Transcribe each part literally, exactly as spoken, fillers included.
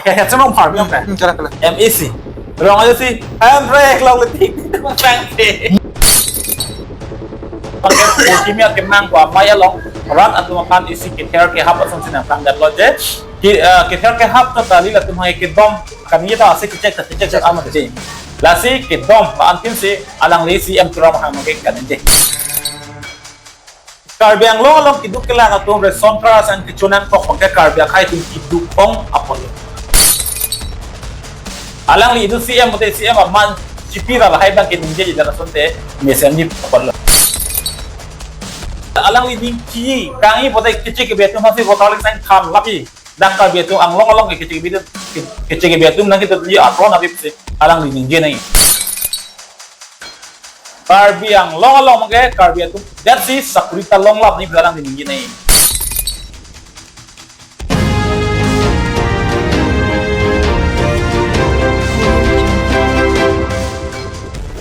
Kahet sema phar biang pe. Hmm, chala, chala. M A C. Rong ajo si, em re, klong letik. Chang te. Pakai bukimi akemang ko amei along. Rat atum aphan isi kether kehap asonsi nangplang det lo je. Ki, eh, kether kehap ta kali latum hai kedom. Kami ta ase kechek ta kechek amat je. Lasi kedom, antin si alangli C M Tuliram Ronghang ke kanende. Karbi Anglong along kiduk kelang atum ration card asang kecho nangkok abangke Karbi akhei atum kiduk ong apotlo. Alangli idu C M mate C M aman chipira lahai abangke ningje jida asonte mesen ni apotlo. Alangli ningki kangi pote kechek kebe atum hasi voter list sang tham lapi. Dak Karbi atum Anglong along ke kechek kebe atum, kechek kebe atum nangketutji apron abip si alangli ningje nai. Karbi Anglong along ke Karbi atum, that's it, sakuri ta longlap ni bilang di ningje nai.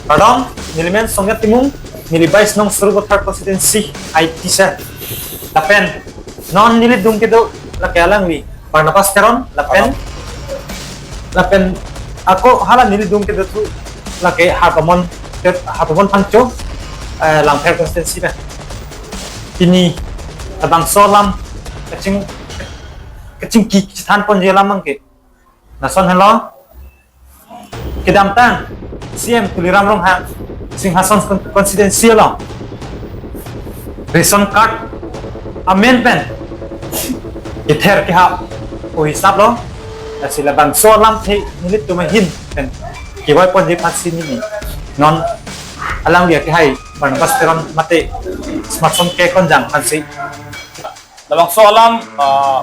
Pardon, nelimen Songya Timung, neli bais nong Sarupathar constituency I T sir. Lapen non neli dum kedo lake alangli Barnabas Teron, lapen, lapen ako hala neli dum kedo thu lake Harpamon, Harpamon Phangcho, eh, Langpher constituency pen. Pini labangso alam kaching, kachingki chethan ponji alam abangke lason helo. Kedamtang C M Tuliram Ronghang Singhason con-, constituency along ration card amen pen kether kehap o hisap lo. Lasi labangso alamthe nelitum ahin pen kevoi ponji aphansi neli non alangli akehai Barnabas Teron mate Smartson K Konjang aphansi labangso alam, ah,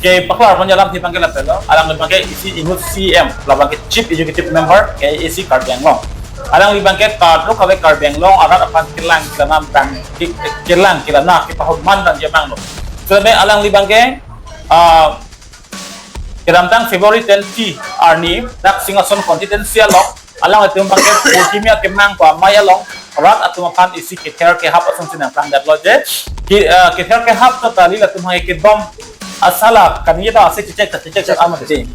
kepaklar ponji alamthe abangke lapen lo. Alangli abangke isi inut C M, labangke Chief Executive Member K A A C Karbi Anglong. Alangli abangke kadokave Karbi Anglong arat aphan kelang kelana abang, ke-, kelang kelana kepahomar abang jemang lo. Selabe alangli abangke, ah, kedamtang February twenty arni dak Singhason constituency along alangtum abangke bukimi akemang ko amei along rat atum aphan isi kether kehap asonsi nangplang det lo je. Ki, eh, kether kehap ta kali latum hai kedom asala kami ta ase kechek ta kechek amat je.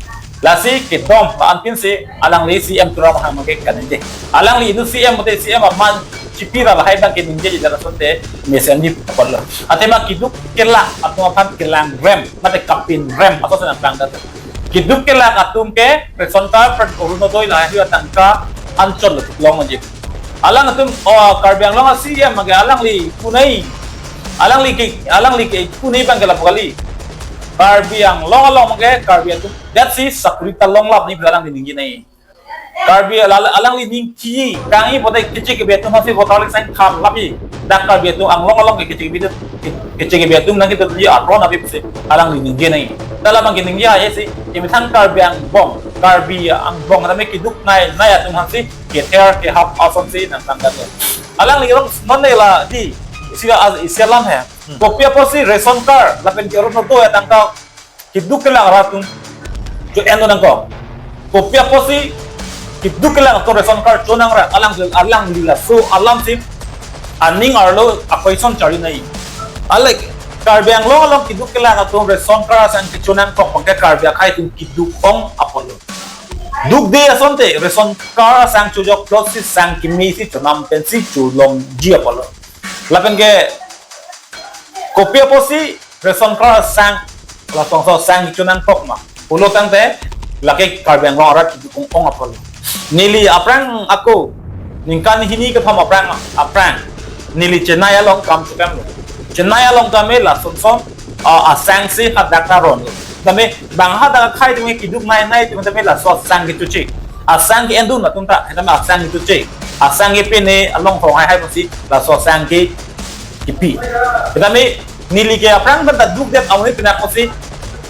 Lasi kedom antin si alangli C M Tuliram Ronghang ke kanende. Alangli idu C M mate C M aman chipira lahai abangke ningje jida asonte mesen ni apotlo. Athema kiduk kelak atum aphan kelang rem mate kapin rem asonsi nangplang det. Kiduk kelak atum ke ration card pen Orunodoi lahai atangka anchot lo long aji. Alangtum, oh, Karbi Anglong a C M abangke alangli punai. Alangli ke, alangli ke punai abangke lapu kali. Karbi Anglong along abangke Karbi atum, that's it, sakuri ta longlap ni bilang di ningje nai. Karbi ala-, alangli ningki kangi pote kechek kebe atum hasi voter list sang tham lapi. Dak Karbi atum Anglong along ke kechek kebe, kechek kebe atum nangketutji apron abip si alangli ningje nai. Dalam abangke ningje hai si, imethang Karbi Angbong, Karbi Angbong tame kiduk nai, nai atum hasi kether kehap asonsi nangplang det lo. Alangli rong non nela di, isi a-, isi alam he. Hmm. Kopi apotsi ration card lapen ke Orunodoi atangka kiduk kelak arat atum cho-en nangkok. Kopi apotsi kiduk kelak atum ration card chonang ra, alang, alangli laso alam si aning arlo a-question charli nai. Alek Karbi Anglong along kiduk kelak atum ration card asang kecho nangkok abangke Karbi akhei atum kiduk ong apotlo. Dukde asonte ration card asang chojok plot si sang kimi si chonam pensi cholongji apotlo. Lapen ke kopi apotsi ration card asang, lasonso asang kecho nangkok ma pulo tangte lake Karbi Anglong arat kiduk ong apotlo. Neli aphrang ako ningkan hini kethom aphrang, aphrang neli Chennai along kam chekam lo. Chennai along tame lasonso, ah, asang si hadak ta ron lo. Tame bang hadak akhei atum kiduk nai nai atum tame laso asang kechoche. Asang ke-endun atum ta, tame asang kechoche. Asang ke pine along thong hai hai pusi laso asang ke kipi. Tame neli ke aphrang pen ta dukdet amonit pinak pusi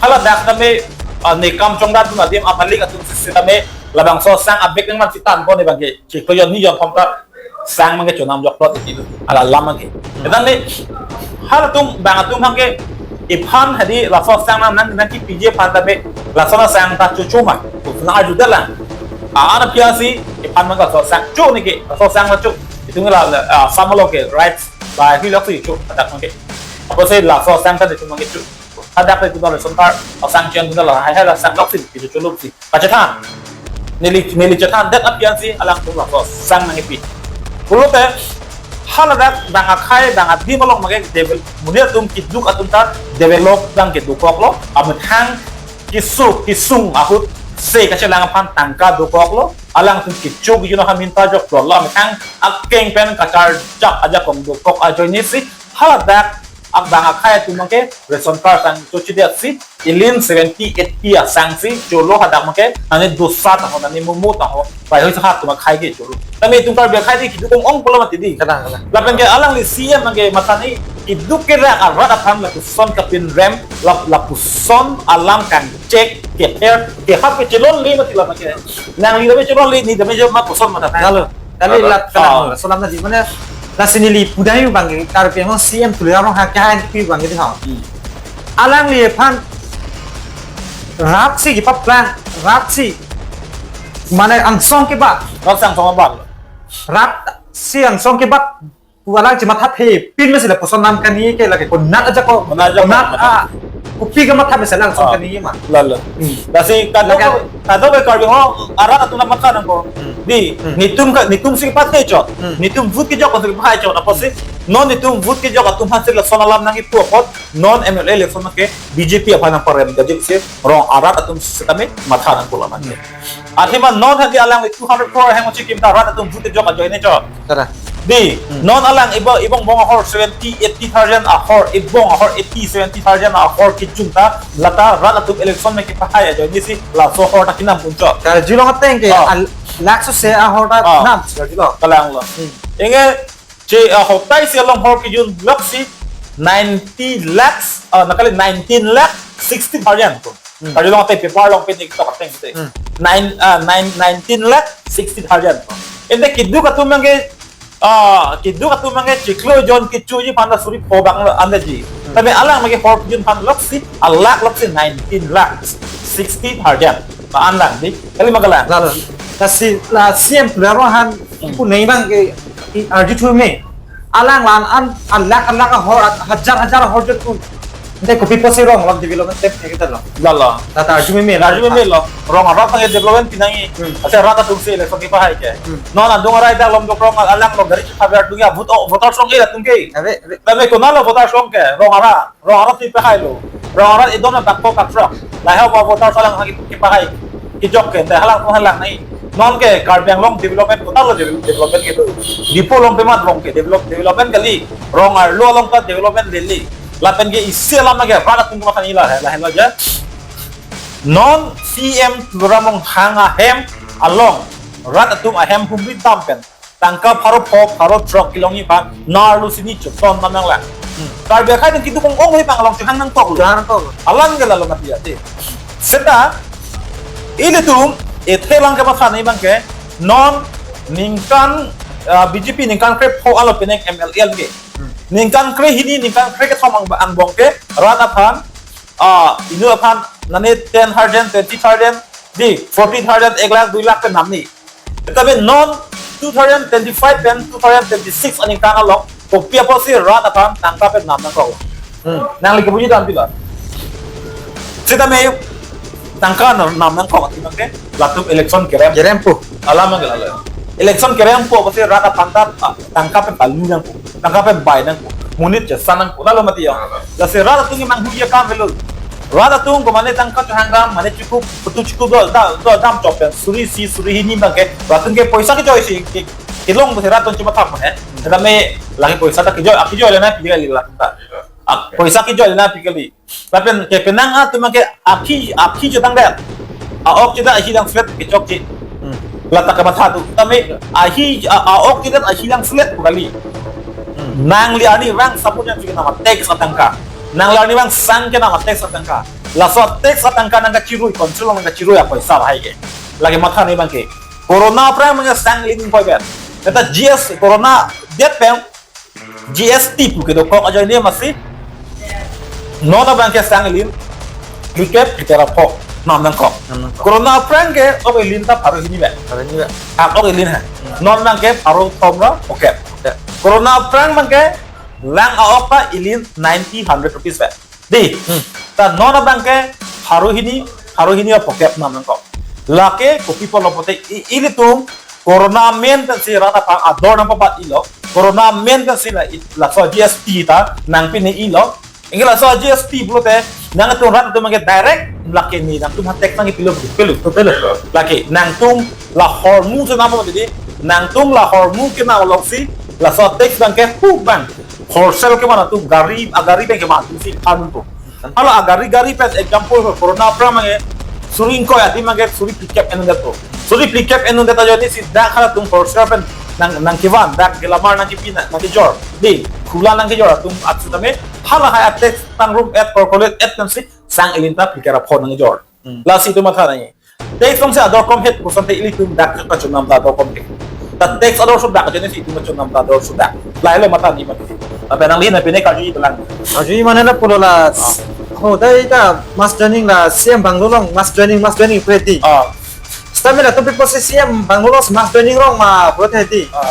haladak tame, ah, ne kam chongdat atum adim amalik atum si tame labangso asang abek nangman si tan pon abangke chiklo jon ni jon thom ta sang abangke chonam jok plot itu. Hala alam abangke. Tame halatum bang atum abangke iphan hadi laso asang nang nang nangkipiji aphan tame laso asang ta chocho ma. Nang arju det lang. A, ana pia si iphan abang laso asang cho ne ke, laso asang ta cho. Itum la, la, ah, Assam along ke rights ba hi lok si cho adak abangke. Apotsi laso asang ta itum abangke cho. Hadak le kedam ration card asang chen kedam lahai lahai la sang lok si, kecho cholok si. Kachethan. Neli, neli chethan det apian si alangtum laso sang nangkipi. Pulote haladak bang akhei bang adim along mage devel-, monit atum keduk atum ta develop abang ke dokoklo, amethang kesung kesung ahut se kachelang aphan tangka dokoklo, alangtum kecho kejun ahamin ta joklo, amethang akeng pen kacharjak ajakong dokok ajoine si haladak abang akhei atum abang ke ration card sang chochidet si, ilin seventy eighty asang si cholo, hadak abang ke nani dosa tangho, nani momo tangho, bai hoi sa atum akhei ke cholo. Tame itum Karbi akhei di keduk ong ong pulo mati di. Kalang, kalang. Lapen ke alangli C M abang ke matha nangji, keduk kerak arat aphan lapuson kapinrem, lap-, lapuson alam kangchek, keher, kehap kechelonle mati la abang ke. Nangli tame chelonle, ne tame chelon ma koson matha nang. Lalu, kali Lalu. lat kalang, Ah. laso alam nangji, mane, lasi neli pudai abang ke, Karbi Anglong C M Tuliram Ronghang kehang pi abang ke di ha. Hmm. Alangliphan rat si kepaplang, rat si, mane angsong kebat. Rat si angsong kebat. Rat si angsong kebat. Pu alang chematha thepin mesi lapuson alam kani ke lake konat ajak ko. Konat ajak ko, konat, konat. Ah, kopi kematha mesi alang angsong Ah. kani ma. Lalu. Hmm. Lasi kadokave, Lake kadokave Karbi Anglong arat atum amatha nangkok. Hmm. Di, Hmm. netum ka, netum si pathe chot. Hmm. Netum vote kejok si pathe chot. Apotsi, non netum vote kejok atum aphan si lason alam nangkipu apot, non M L A election ke B J P aphan nangparem kajik si rong arat atum setame matha nangkok alam ke. Athema non hadi alangli two hundred crore aheng chikim ta rat atum vote kejok ajoine chot. Tara. Di, Hmm. non alang ibong, ibong bong ahor seventy, eighty thousand ahor, ibong ahor eighty, seventy thousand ahor kejun ta, lata rat atum election me kepahai ajoine si laso ahor ta kenam pun chot. Karjulong ateng ke Ah. al-, lakh sose ahor ta Ah. nam si karjulong. Kalanglo. Hmm. Inge che, ah, hotai si along ahor kejun lok si ninety lakhs, ah, nakali nineteen lakh sixty thousand ko. Hmm. Karjulong ateng paper along pen ik tok ateng te. Hmm. Nine, ah, nine, nineteen lakh sixty thousand ko. Ente keduk atum abang ke, ah, keduk atum abang ke chiklo jon kechoji aphan ta suri pho abang lo anda ji. Hmm. Tame alang abang ke ahor kejun aphan lok si, alakh lok si nineteen lakh sixty thousand. Ma-an lang di. Kali ma kalang. Lalu, lasi, la C M Tuliram Ronghang Hmm. pu nai abang ke, i arju thu me. Alang la-an, an, alakh, alakh ahor, hajar, hajar ahor jut pu. Ente kopi apotsi rong alam development tep ke kita lo. Lalu. Lata arju meme, arju meme lo. Rong arat abang ke development pi nangji. Hmm. Ase rat atum si election kepahai ke. Hmm. Non adung arai dak lom dok rong alang lo gari chikhaber dung ya vote, oh, voter song ke atum ke. Ave, ave. Tame konat lo voter song ke, rong arat. Rong arat si pahai lo. Rong arat idon na dakpo kaprok. Lahai ma voter alang hagi kepahai. Kejok ke, dah halang pun halang nai. Non ke, Karbi Anglong development, kota lo devel-, development ke tu. Diphu along pemat rong ke, develop, development kali. Rong arlo along ta development lele. Lapen ke isi alam ke, rat atum kematha nangji lahai, lahai lo ja. Non C M Tuliram Ronghang ahem along. Rat atum ahem humri dam pen. Tangka pharo pho, pharo throk kelongji aphan, nar lo sini chepton manang lang. Hmm. Karbi akhei atum keduk ong ong he abang along chehang nangkok lo. Chehang nangkok lo. Alang ke lalu mati ya, ti. Seta, ilitum, ethe alang kematha nangji abang ke, non, ningkan, ah, B J P ningkan krepho alo pinek M L A ke. Hmm. Ningkan krehini, ningkan krekethom ang, angbong ke, rat aphan, ah, inut aphan, nani ten thousand, twenty thousand, di, forty thousand, ek lakh, dui lakh pen namni. Tetapi non two thousand twenty-five pen two thousand twenty-six aningkan along, kopi apotsi rat aphan tangka pen nam nangkok. Hmm. Nangli kepuji dam pilo. Seta me tangka nam, nam nangkok ati abang ke, latum election kerem. Kerem pu. Alam abang ke lalu. Election kerem pu apotsi rat aphan ta, ah, tangka pen palu nangkok. Tangka pen bai nangkok. Monit chesa nangkok. Lalu mati ya. Lasi rat atum ke manghu ya kam velo. Rat atum ko mane tangka chehang dam, mane chukup, betul chukup do, do, do dam chok pen. Suri isi, suri hini abang ke. Rat atum ke poisa kejoi si, ke, kelong si rat atum chematha he. Tame lake poisa ta kejoi, akejoi le nangpi kali la ta. Ah, poisa kejoi le nangpi kali. Lapen ke penang atum ke akhi, akhi chotang det. A-ok chedet ahi lang flat kechokche. Hmm. Lata kematha tu. Tame ahi, a, a-ok chedet ahi lang flat pu kali. Hmm. Nangli arnivang sabun yang kenam tax atangka. Nangli arnivang sang kenam tax atangka. Laso tax atangka nangkachirui, council nangkachirui apoisa lahai ke. Lake matha nangji abang ke. Corona aphrang abang ke sang lin poi bet. Kata G S T corona det pen G S T pu kedokok ajoine masi. Non abang ke sang lin. Likep, likep apok. Nam nangkok. Nam nangkok. Corona aphrang ke, ok ilin ta pharo hini be. Pharo hini be. Ah, ok ilin ha. Hmm. Non abang ke pharo thom ra, ok. Ok. Corona aphrang abang ke, lang a-ok ta ilin ninety, hundred rupees be. Di. Hmm. Ta non abang ke pharo hini, pharo hini apokep nam nangkok. Lake kopi pulo pulote i-, ilitum corona amen pensi rat aphan ador nangpabat-ilo. Corona amen pensi la i-, laso G S T ta nangpi-un-elo. Anke laso G S T pulote nangtum rat atum ke direct lake ni nangtum ha tax nangkepilo, pilo, pilo. Lake nangtum la hormu senam mo tadi, nangtum la hormu kenam alongsi laso tax abang ke pu abang. Wholesale kevan atum gari, agari abang kevan atumsi kanun to. Hala agari, gari pen example ho, corona aphrang abang ke suri ingkoi adim abang ke suri phlikep en-un det to. Suri phlikep en-un det ajoinesi dak halatum wholesale pen nang, nangkevan, dak gelamar nangkepi nang, nangkejor. Di, khula nangkejor atum atsutame, halahai a-tax tangrum et, korkolet et pensi sang ilin ta phlikep ra phon nangkejor. Hmm. Lasi itum matha nangji. Tax alongsi ador komhet pu asonte ilitum dak kachonam ta ador komhet. Ta tax ador sudak ajoinesi itum kachonam ta ador sudak. Lahelo matha nangji mati. Apa nangli na pine karjuji pelang. Karjuji mane lapulo la. Ah. Ho, dai ta mass joining la C M bungalow along mass joining, mass joining pu hedi. Ah. Sitame latum pi apotsi C M bungalow along mass joining rong ma pu hedi. Ah.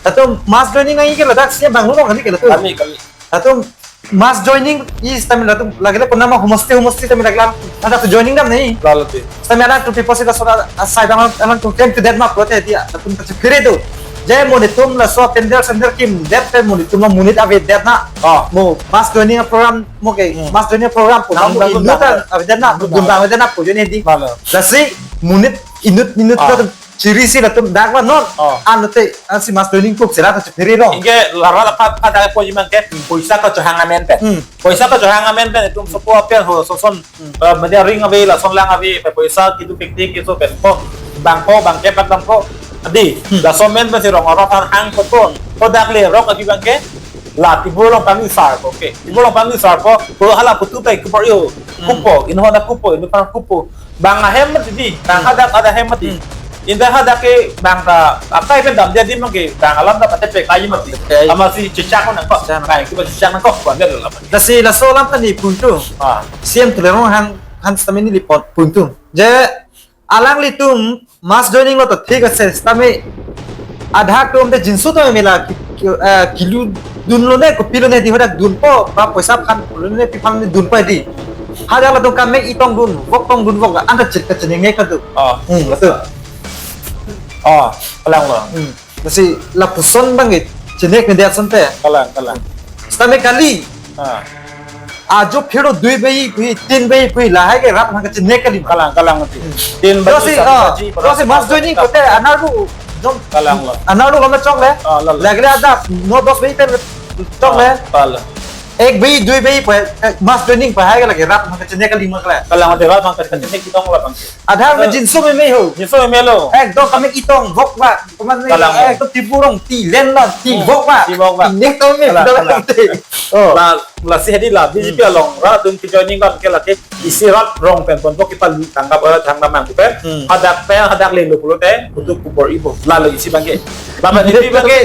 Latum mass joining nangji ke ladak C M bungalow along kali ke latum. Kali, kali. Latum mass joining i sitame latum lagile puna ma homosti, homosti sitame lagile ladak tu joining dam nangji. Lalo te. Sitame alanglitum pi apotsi laso asai abang alanglitum claim to that ma pulote dia latum kachephere do. Je monit atum laso pandal sandal kimdet pen monit atum monit avedet na. Ah. Mo mass joining program mo ke, hmm, mass joining program pu nang mo bangun inut bang avedet na, nang bangun dun bang avedet na pu joining di. Lalo. Lasi monit inut inut, ah, latum chiri si latum dak la non. Oh. Anute, ansi mass joining kuk sila ta chephere rong. Anke la rat aphan pada poji abang ke, hmm, poisa kachohang amen pen. Hmm. Poisa kachohang amen pen itum sopo apian ho, soson, hmm, eh, media ring ave, lason lang ave, pe poisa kitu pik tik kitu pen po, bang po, bang ke pak bang po. Adi, hmm, laso amen pensi rong rat aphan hang po ton. Ko dak le rong agi abang ke, la Tibor along pami sar po ke. Tibor along pami sar po, ko hala putu pai kupor yo. Hmm. Kupo, inho na kupo, inho na kupo. Bang ahem mati di, bang, hmm, hadak ada ahem mati. Hmm. Inda hadak ke bang ta akai pen damde adim abang ke bang alam ta pate pek aji mati. Pek aji. Amatsi chechak nangkok. Chechak nangkok. Bang ke ba chechak nangkok, bang ke dalam. Lasi laso alam ta neli pu ingtung. Ah. C M Tuliram Ronghang, Ronghang sitame neli pu ingtung. Je alanglitum mass joining lo to thik ase, sitame adhak atum te jinso to mela ki, ki, eh, kilu dunlo ne, kopilo ne di hadak dunpo, ba poisa aphan lo ne, pi aphan ne dunpo di. Hadak latum kamek itong dun, vok tong dun vok, anta chit kachiningnek kado. Oh. Hmm, latum. Oh, kalang lo. Hmm. Lasi lapuson abang ke chinek media asonte. Kalang, kalang. Sitame kali. Ah. Ajo phiro dui baji pu, tin baji pu, lahai ke rat aphan kachinek kali. Kalang, kalang mati. Hmm. Tin baji, lasi, sar, ah, baji, lasi mass joining kote anardu jom. Kalang lo. Anardu kame chok le. Ah, lalo. Lagile ada no dos baji pen chok le. Ah, lalo. Ek baji, dui baji pu, eh, mass joining pu hai ke lake rat aphan kachinek kali ma kali. Kalang mati, rat aphan kachinek kitong lo abang. Adhar me, eh, jinso meme ho. Jinso meme lo. Ekdom kami itong vok ba. Komat ni, kalang, eh, to Tibor along ti len lo, ti, hmm, vok ba. Ti vok ba. Ti nek to me, kalang, kalang. Oh. La, lasi hedi la, B J P, hmm, along rat atum kejoining abang ke lake isi rat rong pen pon vok kipalu tangkap rat thang damang pen. Hmm. Hadak pen, hadak le lo pulote, hmm, putu kupor ibo. Lalo isi abang ke. Lama B J P abang ke.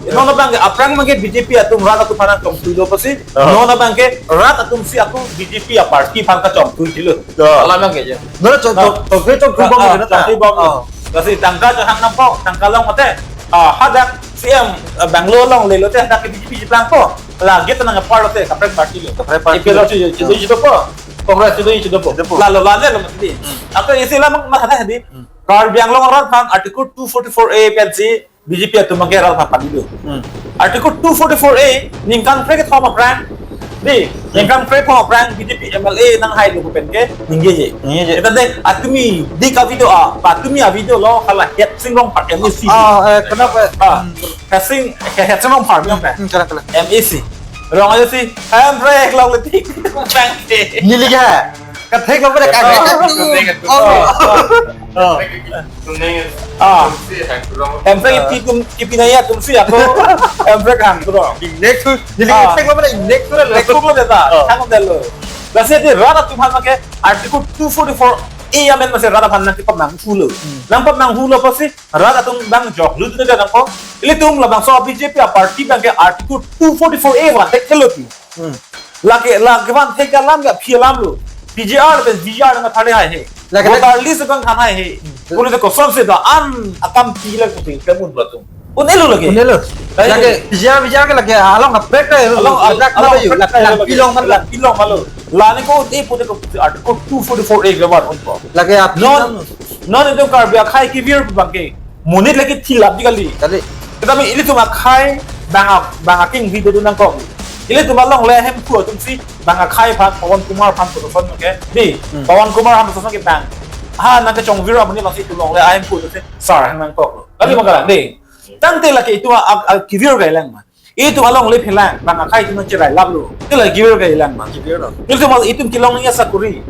Non abang ke, aphrang abang ke B J P atum rat atum aphan nangchongthuilo pusi. Oh. Non abang ke rat atumsi ako B J P a-party aphan kachongthui dilo. Oh. Alam abang ke je. Non chong, ah, chong, chong, chong, ah, bom ah, na ta. Chongthui bom. Oh. Lasi tangka chohang nangpo, tangka long mate. Ah, hadak C M, ah, bungalow along lelo te hadak ke B J P cheplangpo. Lake ta nang apar lote, kaprek party lo. Kaprek party. A P H L C lo. Chidoi chidopo. Congress chidoi chidopo. Chidopo. Lalo lale lo mati. Hmm. Ako isi alam ma hadi. Hmm. Karbi Anglong arat aphan Article two forty-four A pensi B J P atum abang ke rat aphan padido. Hmm. Article two forty-four A ningkan kre-kethom aphrang. Di, hmm, ningkan kre-kethom aphrang B J P M L A nanghailo pen ke ningjeje. Ningjeje. Ita de atumi di ka video a, pa atumi a-video lo hala Headsing Rongphar M A C. Ah, eh, kenapa? Ah, hmm. Headsing, Headsing Rongphar, hmm, hmm, kalang, kalang. M A C. Rong ajo si, Hemprek longle tik, bang te. Neli ke. Kathek lo pada kaget. Oh. Oh. Oh. Ah. Hemprek kipi tum, kipi nangji atumsi ako. Hemprek hang tu dong. Ingnek tu. Neli, ah, kathek lo pada ingnek tu. Ingnek tu lo deta. Oh. Hang tu lo. Lasi di rat atum aphan abang ke Article two forty-four A amen masi rat aphan nangkepamanghu lo. Hmm. Nangpamanghu lo pusi rat atum abang joklu tu dia nangpo. Ilitum labangso B J P a-party abang ke Article two forty-four A vanthek thelo ti. Hmm. Lake, lake vanthek alam ke aphi alam lo. P G R pen V G R nang thare hai he. Lake, voter list abang than hai he. Hmm. Pura de kosonsi do-an akam pi le kuti kemun latum. Un-elo lake. Un-elo. Lake, lake P G R, V G R ke lake along kaprek ke. Along, along, lake, along kaprek ke, lake, lake pilong man, lake pilong man lo. La ni ko, eh, pute ko, Article two forty-four A ke wan unpo. Lake ap- Non, non itum Karbi akhai kevir abang ke monit lake thilap di kali. Kali. Tetapi ilitum akhai bang a-, bang aking video tu nangkok. Ilitum alongle ahemphu atumsi bang akhai aphan, Pawan Kumar aphan puson ke. Di, Hmm. Pawan Kumar aphan puson ke bang. Ha, nang kechongvir amonit lasi itum alongle ahemphu atumsi sar hang nangkok. Kali Hmm. ma kalang, di. Tangte lake itum a, a, a, kevir kailang ma. Itum alongle phelang, bang akhai itum nangcherai laplo. Te la kevir kailang ma. Kevir lo. Itum al-, itum kelong asakuri.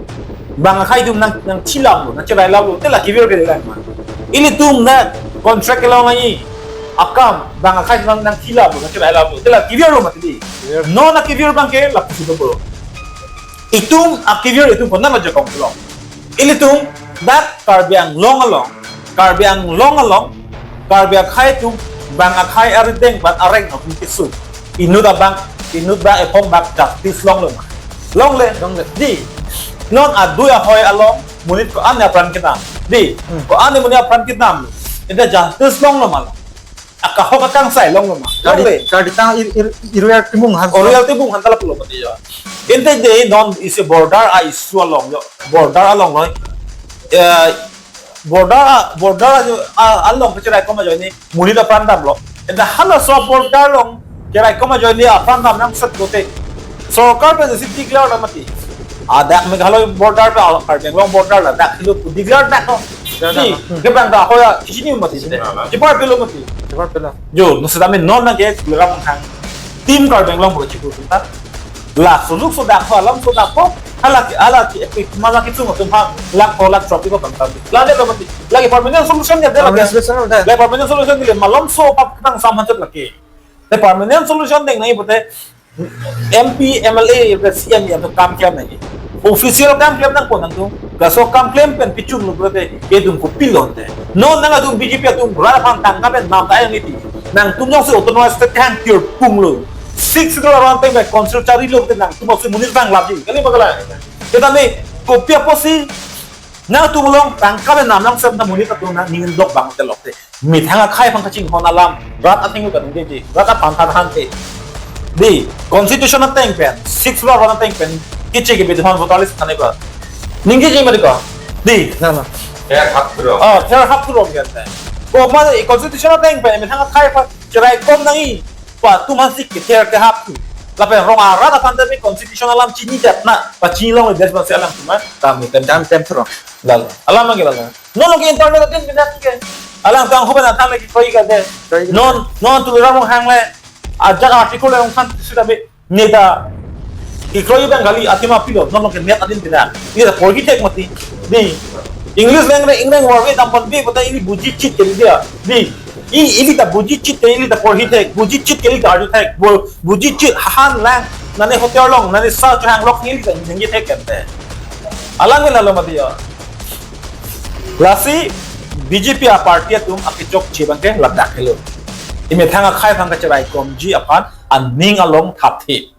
Bang akhai itum nang, nangthilaplo, nangcherai laplo. Te la kevir kailang ma. Ilitum nang contract kelong ai. Akam, bang akhai itum nang, nangthilaplo, nangcherai laplo. Te la kevir lo mati di. Kevir. Non akevir abang ke lapusi dobor. Itum akevir itum konat ajakong kelong. Ilitum dak Karbi Anglong along, Karbi Anglong along, Karbi akhai atum bang akhai arideng ban areng atum keso. Inut abang, inut bang ephong bang justice longlo ma. Longle. Longle. Di. Non adui ahoi along monit ko-an apran kedam. Di. Hmm. Ko-an monit apran kedam. Enta justice longlo ma. Akahok akangsai longlo ma. Kali, longle. Kali ta ir, ir, irui atimung han. Irui atimung han ta lapulo mati ya. Enta de non isi border a-issue along yo. Border along lo. Eh, border a, border a, a, along kecharaikom ajoine monit apran damlo. Enta halaso border along charaikom ajoine apran dam nangset pote. Sorkar pen isi declare lo mati. Adak Meghalaya border pen, Karbi Anglong border ladak helo declare dak lo. Declare dak lo. Di, hmm. Kebang dak hoya kisi ni mati sini. Nah, nah. Chepar pilo mati. Chepar pilo. Jo, no sedang non nang ke Tuliram Ronghang. Tim Karbi Anglong bro chiku tunta. La suluk so dak ho, alam so dak ho. Hala ke, hala ke, epi mala ke cuma tumpang. Lak ho, lak tropi ko tangtam. La de lo mati. Lake permanent solution ya de lake. Permanent solution de. Lake permanent solution de malom so pap tang sam hancet lake. Te permanent solution deng nai pute M P, M L A, ya C M ya to kam klem nai. Official kam klem nangpo nangtum. Laso kam klem pen pichun lo pute itum kopilo te. Non nangtum B J P atum rat aphan tangka pen nam ta yang iti. Nangtum jongsi autonomous state hang tir pung lo. Six Schedule aron teng pen council charilo te nangtum asu monit bang lapji. Kali ma kalang. Kita ni kopi apotsi nangtum along tangka pen nam nangsam ta monit atum nangning dok bang te lok te. Methang akhai aphan kachinghon alam, rat athengno kaningjeji, rat aphan than hante. Di, constitution ateng pen, Six Schedule aron ateng pen, keche kebe atum aphan voter list thane ba. Ningjeji mati ko. Di. Na, na. Ther hap thuro. Oh, ther hap thuro kan te. Ko ma constitution ateng pen, methang akhai aphan cheraikom nangji. Pa atum aphansi kether kehap thu. Lapen rong arat aphan ta constitution alam chini jat na, pachini longledet aphansi alam atum, ah, tam tem. Tam tem thuro. Lalo. Alam lagi lalo. Non lagi internet atin binak ke. Alam kanghu bana than lagi kroi ka de. Kroi ka de. Non, non Tuliram Ronghang le. Ajak article le ongkhan sudah be. Neta. Kekroi Bengali atim apilo. Non lagi net atin binak. Neta porhi thek mati. Di. English language, English word dam pon be, pata ili buji chit ke dia. Di. I, ili ta buji chit ke, ili ta porhi thek, buji chit ke, ili ta arju thek, bu-, buji chit han lang, nane hotel along, nane sa chehang lok ili ta ningje thek kan te. Alang me lalo mati ya. Lasi B J P a party atum akechokche abang ke ladak helo. Imethang akhai aphan kacharaikomji aphan aning along thapthe.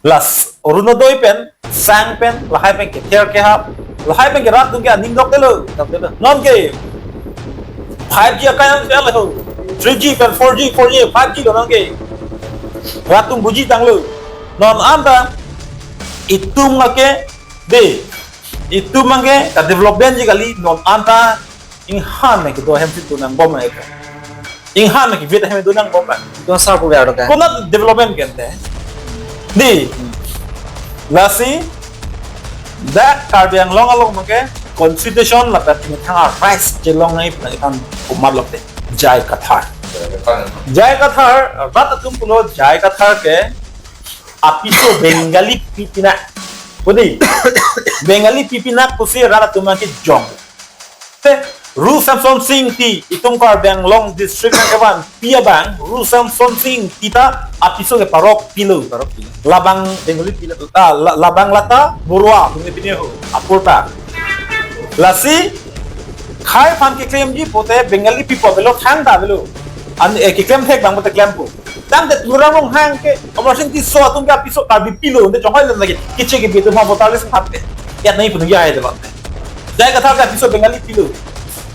Lasi Orunodoi pen, sang pen, lahai pen kether kehap, lahai pen ke rat atum ke aning dokdetlo. Dokdetlo. Non ke five G akai ang ke lo. Three G pen four G, four G, five G lo non ke. Rat atum buji tanglo. Non anta itum ke de, itum ke ka development ji kali, non anta inghan ke do hem si tu nangbom na eka. Inghan ke vet hem do nangbom na. Itum sar pu ga ro ka. Konat development kan te. Di. Lasi dak Karbi Anglong along abang ke constitution lapen imethang a rights chelong nai pina ikan kumat lok te. J I Kathar. J I Kathar, rat atum pulo J I Kathar ke apiso Bengali pipinak. Pudi. Bengali pipinak pusi rat atum ke jong. Te, Ru Samson Sing Ingti, itum Karbi Anglong district nangkevanpi abang, Ru Samson Sing Ingti ta apiso ke parok pilo. Parok pilo. Labang Bengali pilo, ah, la-, labang lata Borua, bumi pini ho, apor ta. Lasi, khei aphan keklemji pote Bengali people avelo, thangta avelo. An, eh, keklem thek abang pote klempo. Tangte Tuliram Ronghang ke, Amarsing Tisso atum ke apiso Karbi pilo, de chonghoi lagi, keche kebe atum aphan voter list thapte. Ya nai punu ya hai de bang. J I Kathar ke apiso Bengali pilo.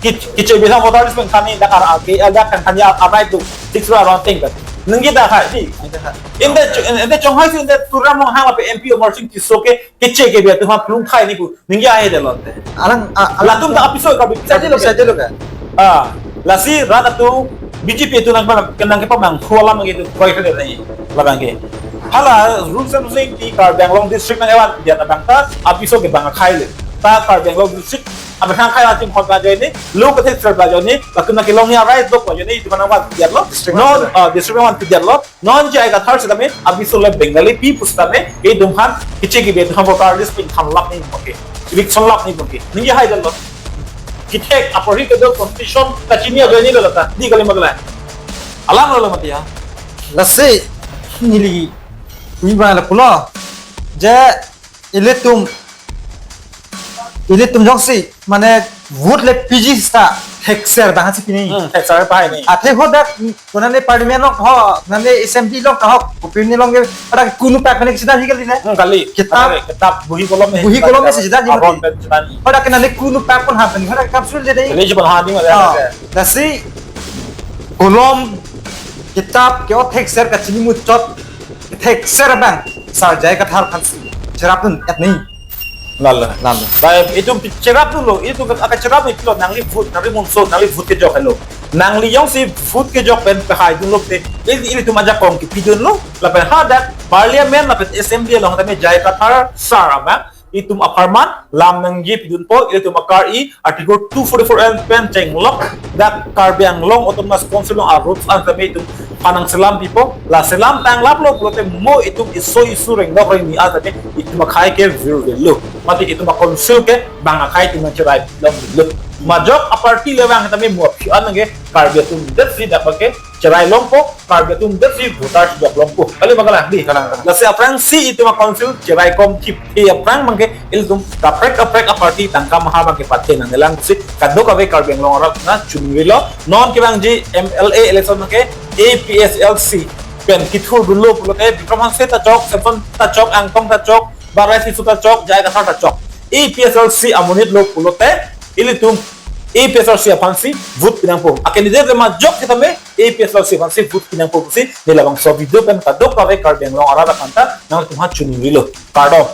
Ke, keche kebe atum aphan voter list pen thani, dak ar, ar, ke, dak kan thani ar, ar, right to, Six Schedule aron ateng kan. Ningje ta hai, di. Ningje ta hai. Inde cho-, inde chonghai si inde Tuliram Ronghang lapen M P Amarsing Tisso ke, keche kebe atum aphan plung thai ni pu. Ningje hai de lo te. Alang, a-, alang latum ta apiso ka bi. Saje lo, saje lo ka. Ah, lasi rat atum B J P atum nang kenang kepamang khua lam ke tu koi kene nai. Labang ke. Hala rules and regulation ti Karbi Anglong district nang evan dia ta bang ta apiso ke bang akhai le. Ta Karbi Anglong district abang akhai atum khot ba jai ni, lo ke thek ser ba jai ni, latum nang kelong ya right dok ba jai ni, itu mana wan dia lo. District non, wan. Ah, district wan dia lo. Non J I Kathar setame, apiso le Bengali pi pu setame, itum aphan, keche kebe atum aphan voter list pen tham lap ni moke. Eviction lap ni moke. Ningje hai dolo. Kithek apor hi kedo constitution kachini ajoine lo ta. Di kali magla. Alam lo mati ya. Lasi, neli, ni ba la pulo. Je, ilitum, ilitum jongsi, mane vote le P G sita thekser bang si pini. Hmm, thekser pahai ni. Athe ho dak, konane parliament along ho, nane assembly along ho, opinion along ke, ada kunu pak mane sita hi kali ne. Hmm, kali. Kitab. Ada kitab, buhi kolom ni. Buhi kolom ni sita hi aron kali. Pen sita ni. Ho dak nane kunu pak pun ha pini, ho dak kapsul de de. Ini cuma ha ni mane. Oh, ada. Lasi, kolom, kitab, ke o thekser kachini muchot, thekser bang, Sar J I Kathar aphan si cherap dun et ni. Lalo. Lalo. Baik, itum cherap dunlo, itum ke cherap ni pilo, nangli vote, nangli munso, nangli vote kejok helo. Nangli jongsi vote kejok pen pahai dunlo te, ili, ilitum ajakong kepi dunlo, lapen hadak, parliament, lapen assembly along tame J I Kathar sar abang, itum apharman, lam nangji pidunpo, ilitum akar-i, Article two forty-four N pen chenglok, dak Karbi Anglong Autonomous Council along a-rules an tame itum aphan nangselam pipo, la selam tanglap lo pulote mo itum iso isu rengdok rengni an tame itum akhai ke virvelo. Mate itum a-council ke bang akhai itum nangcherai long lo. Majok a-party le bang tame mo aphi an nangke Karbi atum det si dak ke cherai longpo, Karbi atum det si voter si dok longpo. Kali bang kalang di. Kalang, kalang. Lasi aphrang si itum a-council cherai kom thip. Aphrang bang ke ilitum kaprek kaprek a-party tangka maha bang ke pathe nanglang si kadokave Karbi Anglong arat na chunri lo. Non kevangji M L A election bang ke A P H L C pen kethur dunlo pulote Bikram Hanse ta chok, Samson ta chok, Angtong ta chok, Barai Tisso ta chok, J I Kathar ta chok. A P H L C amonit lo pulote ilitum A P H L C aphan si vote pinangpo. A-candidate majok sitame A P H L C aphan si vote pinangpo si neli labangso video pen kadokave Karbi Anglong arat aphan ta nangtum aphan chunri lo. Kardom.